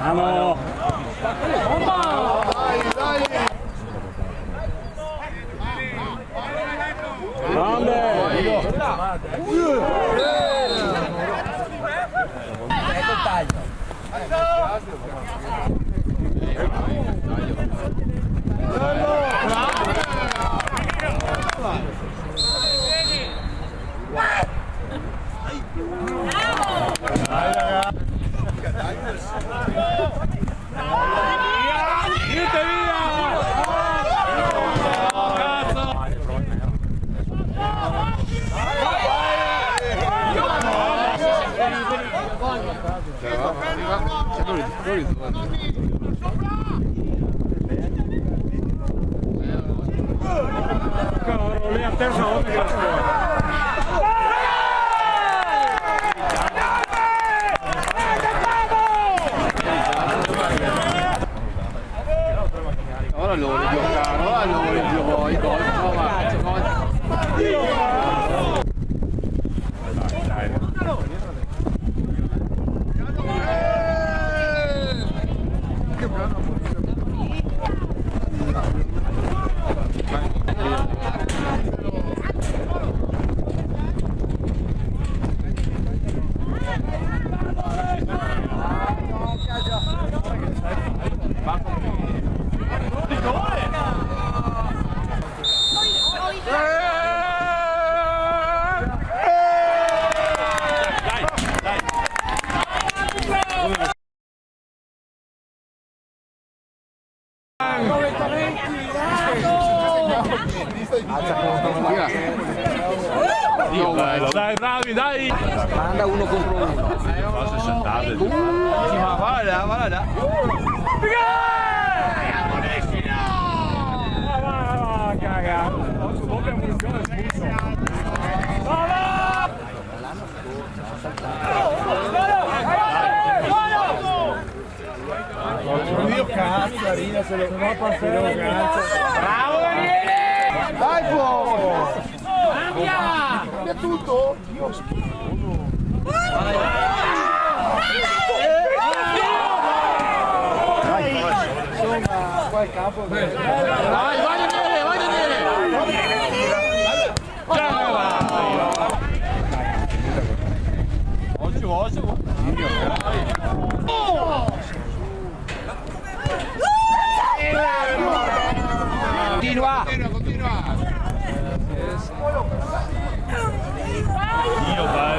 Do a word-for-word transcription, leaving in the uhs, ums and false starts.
Vamos! Grande! Cavolo, lì a terza volta che la scuola. Ora lori, Dio caro, ora lori, Dio voi, gol, gol, gol. Dio, bello, dai, bravi, dai! Manda uno contro uno. Fa sessantatré. Ma varda, varda. Dio cazzo, Rino, se lo, se lo cazzo. Bravo, Daniele! Dai, fuoco! Cambia! Cambia tutto! Dio schifo! Dai, insomma, qua è campo. Vai, vai, Daniele, vai, Daniele! Continua! Dio, va.